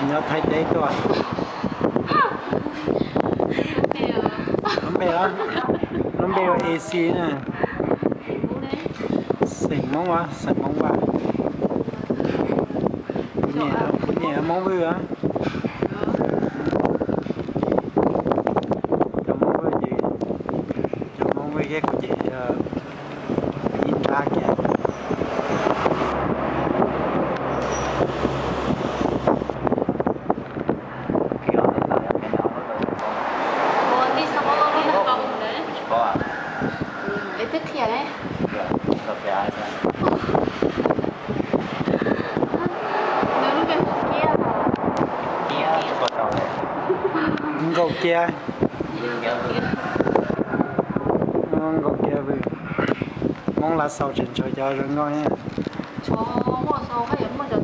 Nyob Thaib teb tuaj. Lub npe, lub npe ua A C na. Xeem Hmoob, xeem Hmoob Vaj. Kuv niam Hmoob Vwj. Cov Hmoob Vwj ces, cov Hmoob Vwj thiab kuv ces ib nrab kiag. Es twb qhia ne. Nws lub npe hu Kiab. Nkauj Kiab. Nkauj Kiab Vwj. Hmoob Lav Xaus tseem tshuav cov zoo nkauj thiab. Tshuav, muaj Xaus hab yuav muaj cov